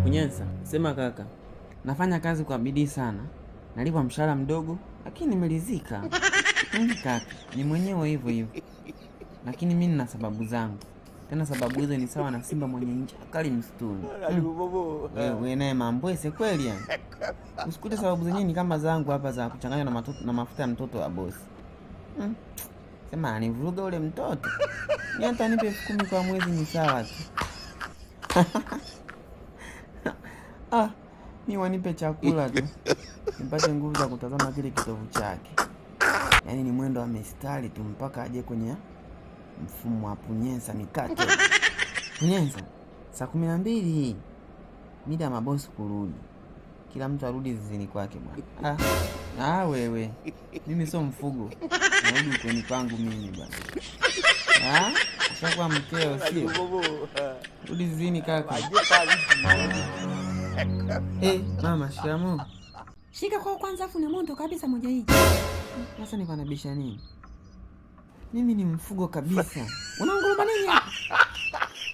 Punyensa, sema kaka. Nafanya kazi kwa bidii sana, nalipwa mshahara mdogo, lakini nimeridhika. Kaka, ni mwenyewe hivyo hivyo, lakini mi nina sababu zangu, tena sababu hizo ni sawa na simba mwenye njaa kali msituni. Wewe naye mambwese kweli yani. Usikute sababu zenyewe ni kama zangu hapa za kuchanganywa na mafuta ya mtoto wa bosi. Sema anivuruga ule mtoto. Ni hata nipe 10,000 kwa mwezi ni sawa tu. Ah, mi wanipe chakula tu. Nipate nguvu za kutazama kile kitovu chake. Yaani ni mwendo wa mistari tu mpaka aje kwenye mfumo wa punyensa mikate. Punyensa, saa 12 mida ya mabosi kurudi. Kila mtu arudi zizini kwake bwana. Ah, wewe. Mimi sio mfugo. Narudi ukweni kwangu mimi bwana. Ah, ushakuwa mkeo sio? Rudi zizini kaka. Mama, shikamoo. Shika kwa kwanza afu ni moto kabisa moja hii. Sasa niko nabisha nini? Mimi ni mfugo kabisa. Unaongea nini hapa?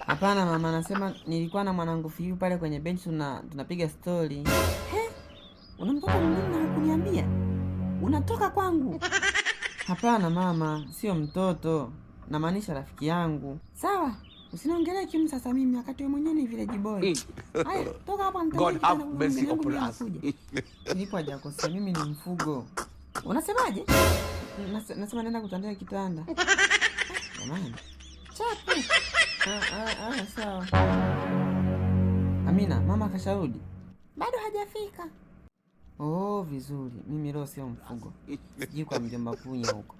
Hapana mama, nasema nilikuwa na mwanangu Fiu pale kwenye benchi tunapiga story. He? Una mtoto mwingine na hukuniambia? Unatoka kwangu. Hapana mama, sio mtoto. Namaanisha rafiki yangu. Sawa. Usiniongelee kimu sasa mimi wakati wewe mwenyewe ni village boy. Haya, toka hapa nitakuja. God have mercy upon us. Nilipo hajakosea, mimi ni mfugo. Unasemaje? Nasema nenda kutandika kitanda. Jamani. Chapu. Sawa. Amina, mama kasharudi? Bado hajafika. Oh, vizuri. Mimi leo sio mfugo. Sijui kwa mjomba Punya huko.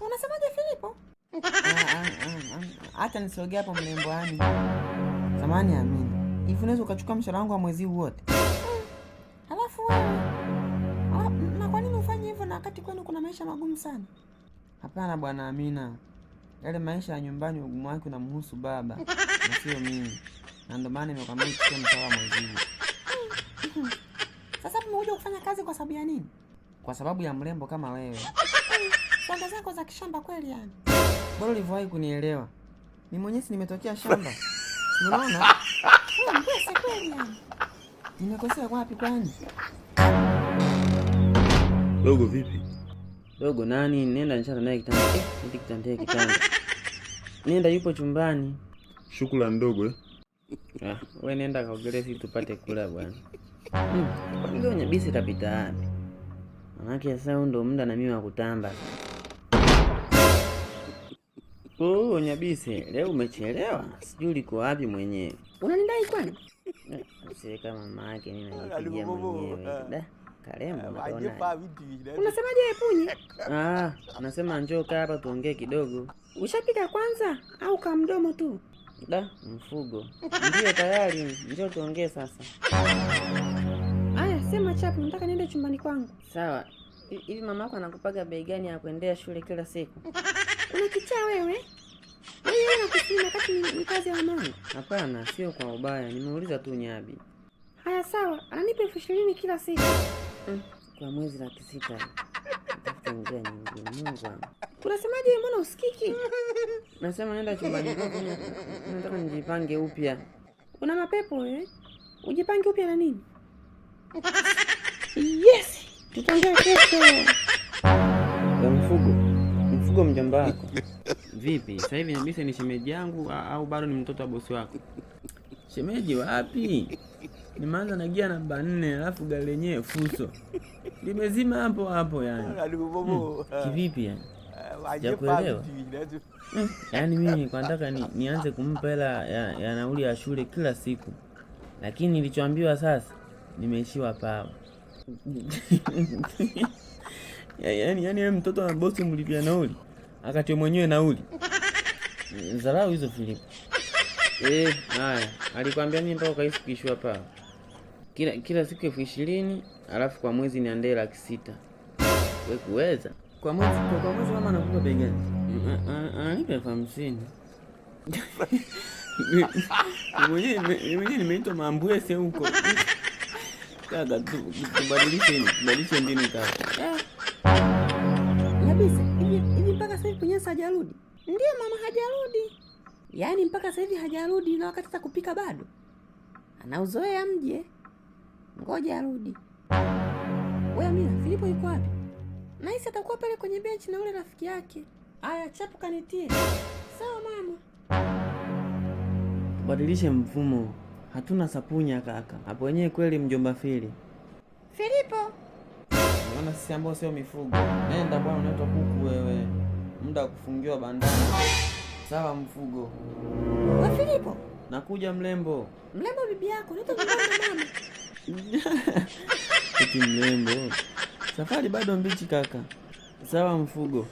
Unasemaje Filipo? Hata nisogee hapo mlembo yani. Samahani Amina. Hivi unaweza ukachukua mshahara wangu wa mwezi huu wote? Alafu wewe. Na kwa nini ufanye hivyo na wakati kwenu kuna maisha magumu sana? Hapana bwana Amina. Yale maisha ya nyumbani ugumu wake unamhusu baba na sio mimi. Na ndio maana nimekwambia uchukue mshahara mwezi huu. Sasa tumekuja kufanya kazi kwa sababu ya nini? Kwa sababu ya mrembo kama wewe. Shamba zako za kishamba kweli yani. Bora ulivyowahi kunielewa. Mimi mwenyewe si nimetokea shamba. Unaona? Wewe mbwese kweli yani. Nimekosea wapi kwani? Dogo vipi? Dogo nani? Nenda nishana naye kitanda. Nenda kitanda kitanda. Nenda yupo chumbani. Shukrani dogo eh. Ah, wewe nenda kaogelee sisi tupate kula bwana. Kwani leo Nyabisi kapita wapi? Manake sasa huu ndo muda na mimi wa kutamba. Oh, Nyabisi, leo umechelewa. Sijui uliko wapi mwenyewe. Unanidai kwani? Usiwe kama mama yake, mimi najipigia mwenyewe. Da, karembo unaona. Unasemaje Punyi? Ah, nasema njoo kaa hapa tuongee kidogo. Ushapika kwanza au ka mdomo tu? Da, mfugo. Ndio tayari, njoo tuongee sasa. Aya, sema chapu, nataka niende chumbani kwangu. Sawa. Hivi mama yako anakupaga bei gani ya kuendea shule kila siku? Una kichaa wewe? Wewe unakusema wakati ni kazi ya mamangu. Hapana, sio kwa ubaya, nimeuliza tu Nyabi. Haya sawa, ananipa 20,000 kila siku. Kwa mwezi 600,000. Nitafuta njia nyingine, Mungu wangu. Unasemaje, mbona usikiki? Nasema nenda chumbani kwako, nataka nijipange upya. Una mapepo wewe? Ujipange upya na nini? Yes, tutaongea kesho. Ya mfugo. Mfugo mjomba wako. Vipi? Sasa hivi Nyabisi ni shemeji yangu au bado ni mtoto wa bosi wako? Shemeji wapi? Nimeanza na gia namba 4 alafu gari lenyewe fuso. Limezima hapo hapo yani. Kivipi yani? Sijakuelewa. Yaani mimi nilikuwa nataka nianze kumpa hela ya nauli ya shule kila siku. Lakini nilichoambiwa sasa nimeishiwa pawa. Yaani wewe mtoto wa bosi mlipia nauli, akati mwenyewe nauli. Dharau hizo Filipo. Haya, alikwambia nini mpaka ukahisi kuishiwa pawa? Kila siku 20,000, alafu kwa mwezi niandae 600,000. Wewe kuweza? Kwa mwezi mama anakupa bei gani? Ananipa 50,000. Mwenyewe nimeitwa Mambwese huko. Kaka, tubadilishe mbinu kaka. Nyabisi, hivi mpaka sasa hivi Punyensa hajarudi? Ndio mama hajarudi. Yaani mpaka sasa hivi hajarudi na wakati hata kupika bado. Anauzoea mje. Ngoja arudi. Wewe Amina, Filipo yuko wapi? Nahisi atakuwa pale kwenye benchi na ule rafiki yake. Aya, chapu kanitie. Sawa mama. Tubadilishe mfumo, hatuna sapunya kaka. Hapo wenyewe kweli, mjomba Fili. Filipo, Unaona sisi ambao sio mifugo. Nenda bwana, unaitwa kuku wewe, muda wa kufungiwa bandani. Sawa mfugo. We Filipo, Nakuja mlembo. mlembo bibi yako, unaitwa nyumbani na mama. Eti mlembo, safari bado mbichi kaka. Sawa mfugo.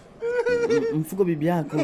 Mfugo bibi yako.